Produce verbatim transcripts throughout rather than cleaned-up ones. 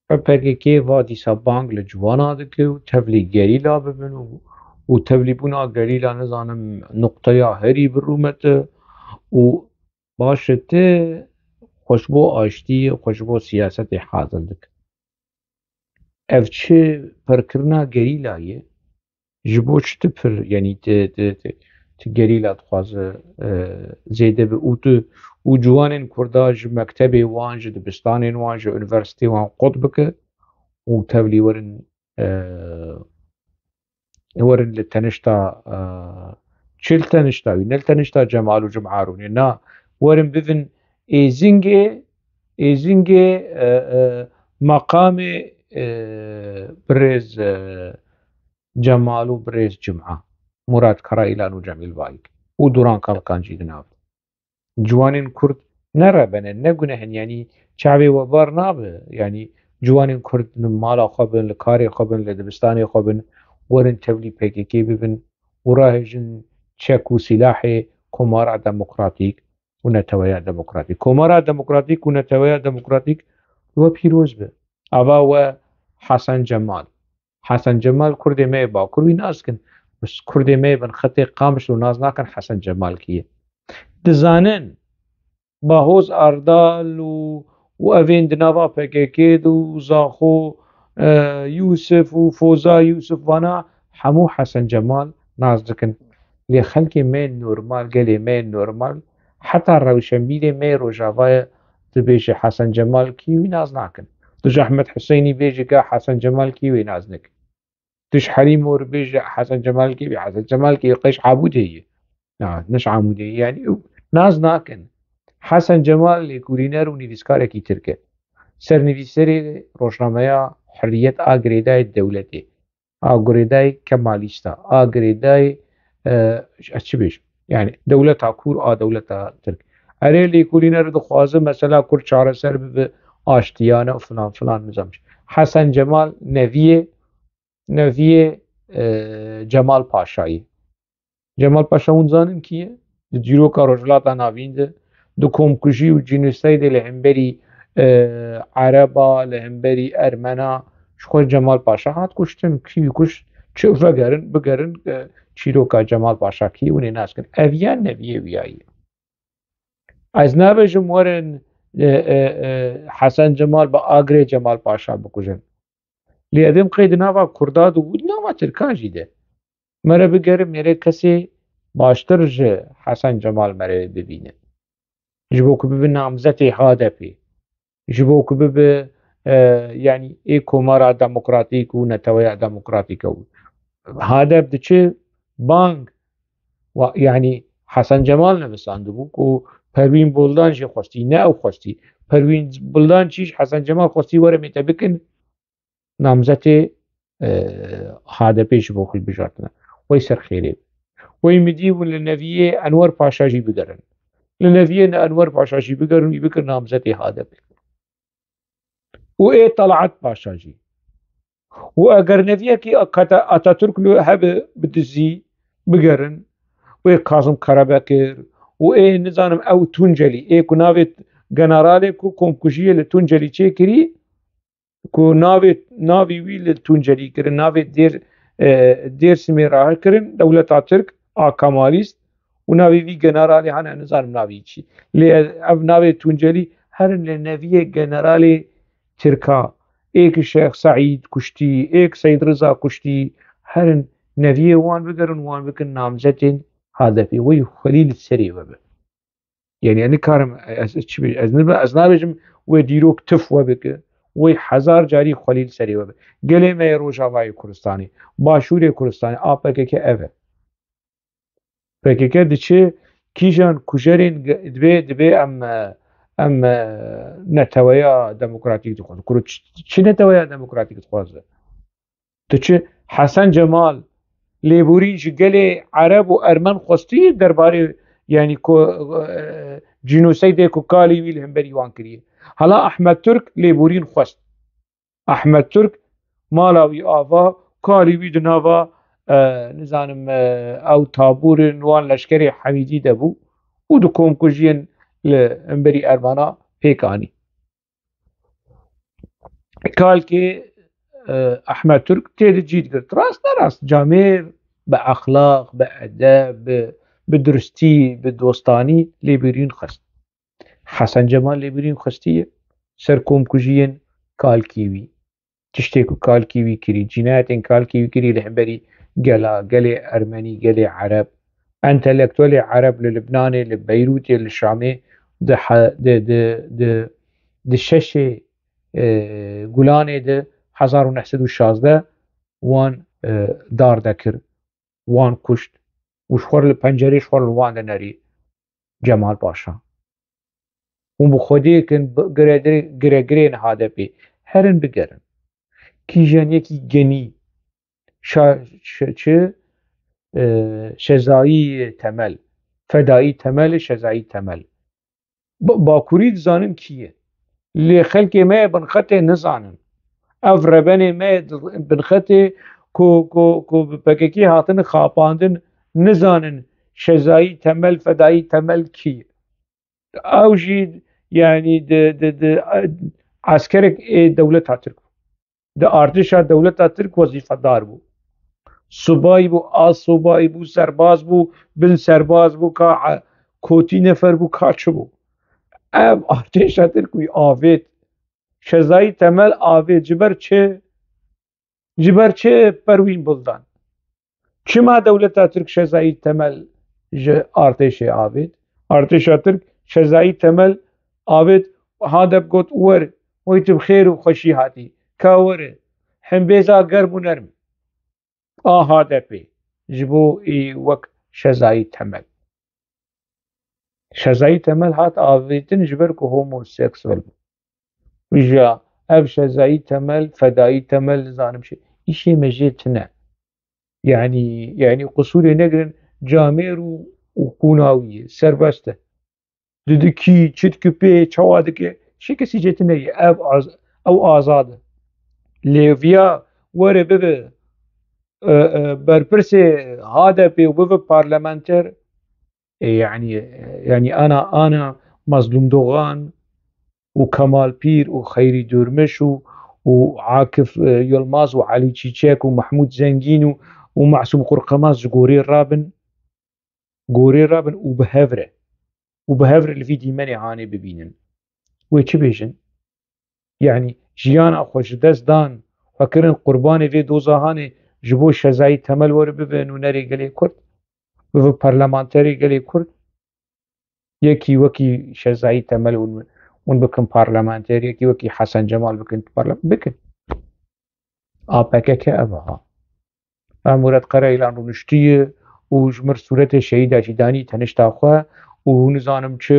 P K K va dîsa bang li ciwana dike û tevlî gerîla bibin û, û tevlîbûna gerîla, nizanim, nuqteya herî bi rûmet e û baş e, ti xwe ji bo aştiyê, xwe ji bo siyasetê hazir dike. Ev çi pirkirina gerîla ye? Ji bo çi tu pir, yanî ti, ti, ti, ti gerîla dixwaze, e, zêde bi û tu û ciwanên Kurda ji mektebê wan, ji dibistanên wan, ji unîversîtê wan qut bike û tevlî werin, e, werin li tenişta, e, çi li tenişta wî, ne li tenişta Cemal û Cum'a rûnê, na, werin bivin êzingê, êzingê, e, e, meqamê, e, birêz, e, Cemal û birêz Cum'a, Murat Karayilan û Cemîl Bayik û Duran Kalkancî di nav. Ciwanên Kurd ne rebe ne, ne guneh in, yanî çavê we bar nabe, yanî ciwanên Kurd li mala xwe bin, li karê xwe bin, li dibistanê xwe bin, werin tevlî P K K bibin û rahêjin çek û silahê Komara Demokratîk û Neteweya Demokratîk. Komara Demokratîk û Neteweya Demokratîk we pîroz be. Ava we Hesen Cemal. Hesen Cemal Kurdê me yê Bakur wî nas dikin. Bes Kurdê me yê bin xetê Qamişlo nas nakin Hesen Cemal kî ye. Dizanin Bahoz Erdal û, û evên di nava P K K de û Zaxo, e, Yûsif û Foza Yûsif, vana hemû Hesen Cemal nas dikin. Lê xelkê me yê normal, gelê me yê normal, heta rewşenbîrê me yê Rojavayê dibêje Hesen Cemal kî, wî nas nakin. Tu ji Ehmed Huseynî bêjî ka Hesen Cemal kî, wê nas nik. Tu ji Helîm Mor bêjî Hesen Cemal kî, wê Hesen Cemal kî, qey ji Amûdê ye. Na, ne ji Amûdê ye, yanî ew nas nakin. Hesen Cemal lêkolîner û nivîskarekî Tirk e. Sernivîserê rojnameya Hurriyet a girêdayê dewletê, a girêdayê Kemalîsta, a girêdayê, e, ez çi bêjim? Yanî dewleta kûr a dewleta Tirk. Erê, lêkolîner dixwaze mesela Kurd çareser bibe, aştiyane û filan filan, nizam çi. Hesen Cemal neviyê, neviyê, e, Cemal Paşayî. Cemal Paşa hûn zanin kî ye? Di dîroka Rojhilata Navîn de, di komkujî û cînoseydê li hemberî, e, Ereba, li hemberî Ermena, ji xwe Cemal Paşa hat kuştin. Kî wî kuşt? Çi vegerin, bigerin, e, çîroka Cemal Paşa kî, hûn ê nas kin. Ev ya neviyê wî ya ye. Ez nabêjim werin, e, e, e, Hesen Cemal bi agirê Cemal Paşa bikujin. Lê edêm qey di nava Kurda de û di nava Tirkan jî de. Mere bigerin, mêrê kesê baştir ji Hesen Cemal mere bibînin. Ji bo ku bibe namzetê H D P. Ji bo ku bibe, e, yanî ê Komara Demokratîk û Neteweya Demokratîk e. H D P diçe bang, wa-, yanî Hesen Cemal nivîsandibû ku Perwîn Buldan jî xwestî, ne ew xwestî. Perwîn Buldan çî ji Hesen Cemal xwestî were mête bikin, namzetê, e, H D P ji bo xwe bijartine. Wey ser xêrê. Wey mi dî hûn li neviyê Enwer Paşa jî bigerin. Li neviyê Enwer Paşa jî bigerin, wî bikir namzetê H D P. Û ê Talat Paşa jî. Û eger neviyekî Ata-, Atatürk li hebe bi dizî bigerin, wê Kazım Karabekir û ê nizanim ew Tuncelî, ê ku navê generalê ku komkujiyê li Tuncelî çêkirî, ku navê, navê wî li Tuncelî kirin, navê Dêr-, e, Dêrsimê rahe kirin, dewleta Tirk a Kemalîst, û navê vî generalê hene, nizanim navê çi. Lê ev navê Tuncelî herin li neviyê generalê Tirka, ê ki Şêx Seîd kuştî, ê ki Seîd Riza kuştî, herin neviyê wan bigerin, wan bikin namzetên H D P. Wey xwelî li serê we be. Yanî, ez nikarim, ez, ez çi bêjim? Ez nibe-, ez nabêjim wê dîrok tif we bike. Wê hezar carî xwelî li serê we be. Gelê me yê Rojavayê Kurdistanê, Başûrê Kurdistanê, A P K K ev e. P K K diçe kîjan kujerên ge-, dibê, dibê em, e, em, e, neteweya demokratîk dixwazin. Kuro çi, çi neteweya demokratîk dixwaze? Tu çi Hesen Cemal lêborîn ji gelê Ereb û Ermen xwestî derbarê, yanî ku, e, cînoseydê ku kalî wî li hemberî wan kiriye. Hala Ahmet Turk lêborîn xwest. Ahmet Turk mala wî ava, kalî wî di nava, e, nizanim, e, ew tabûrên wan leşkerê Hemîdî de bû û di komkujiyên li hemberî Ermena pêk anî. Kalkê e, Ehmed Turk tê di cî digirt. Rast ne rast, camêr bi exlaq, bi edeb, bi, bi durustî, bi dostanî lêbirîn xist. Hesen Cemal lêbirîn xistiye ser komkujiyên kalkî wî. Tiştê ku kalkî wî kirî, cînayetên kalkî wî kirî li hemberî gela, gelê Ermenî, gelê Ereb, entelektuelê Ereb li Libnanê, li Beyrûtê, li Şamê di he-, di, di, di, di şeşê, e, Gulanê de hezar û neh sed û şazdeh wan, e, dar dekir, wan kuşt û ji xwe li pencerê ji xwe li wan de nerî Cemal Paşa. Hûn bi Xwedê kin, bi-, giredirê-, giregirên H D P. Herin bigerin. Kîjan yekî genî şa-, şe-, çi, e, Şezayî Temel, Fedayî Temel, Şezayî Temel. Ba-, Bakurî dizanin kî ye. Lê xelkê me yê binxetê nizanin. Ev rebenê me yê di-, binxetê ku, ku, ku bi P K K hatine xapandin nizanin Şezayî Temel, Fedayî Temel kî ye. Ew jî, yanî di, di, di, eskerek ê dewleta Tirk bû. Di artêşa dewleta Tirk wezîfedar bû. Subay bû, alsubayî bû, serbaz bû, bin serbaz bû, ka e, kotî nefer bû, ka çi bû. Ev artêşa Tirk wî avêt. Şezayî Temel avêt. Ji ber çi? Ji ber çi Perwîn Buldan? Çima dewleta Tirk Şezayî Temel ji artêşê avêt? Artêşa Tirk Şezayî Temel avêt, H D P got, wer, wey tu bi xêr û xweşî hatî. Ka were. Hembêza germ û nerm a H D P ji bo ê wek Şezayî Temel. Şezayî Temel hat avêtin ji ber ku homoseksuel bû. Vîja ev Şezayî Temel, Fedayî Temel, nizanim çi. Îşê me jê tune. Yanî, yanî qusûrê negirin, camêr û, û qûna wî ye, serbest e. Didikî, çi dikipê, çawa dike, şê kesî jê tune ye. Ev az-, ew azad e. Lê viya were bibe, e, e, berpirsê H D P û bibe parlamenter, e, yanî, e, yanî ana, ana Mazlûm Dogan û Kemal Pîr û Xeyrî Durmuş û, û Akif, e, Yilmaz û Elî Çîçek û Mehmûd Zengîn û, û Masûm Qurqemaz ji gorê rabin, gorê rabin û bi hev re, û bi hev re li vî dîmenê hanê bibînin. Wê çi bêjin? Yanî jiyana xwe ji dest dan, xwe kirin qurbanê vê doza hanê, ji bo Şezayî Temel were bibe nûnerê gelê Kurd, bibe parlamenterê gelê Kurd. Yekî wekî Şezayî Temel hûn, hûn bikin parlamenter, yekî wekî Hesen Cemal bikin parla-, bikin. A P K K ev e ha. Em Murat Karayilan rûniştiye û ji mir sûretê şehîda jî danî tenişta xwe û nizanim çi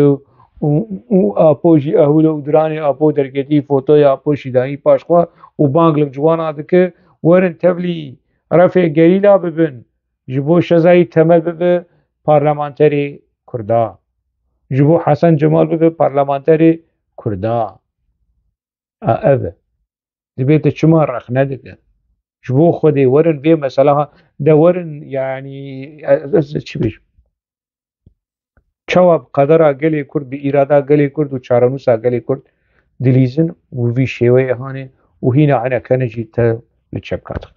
û, û Apo jî ehûle û diranê Apo derketî, fotoya Apo jî danî paş xwe û bang li ciwana dike, werin tevlî refê gerîla bibin, ji bo Şezayî Temel bibe parlamenterê Kurda, ji bo Hesen Cemal bibe parlamenterê Kurda. A, ev e. Dibê te çima rexne dike? Ji bo Xwedê werin vê mesela ha, de werin, yanî, ez, ez çi bêjim? Çawa bi qedera gelê Kurd, bi îrada gelê Kurd û çarenûsa gelê Kurd dilîzin û vî şêweyê hanê û hîna hinekene jî te li çepka dixin.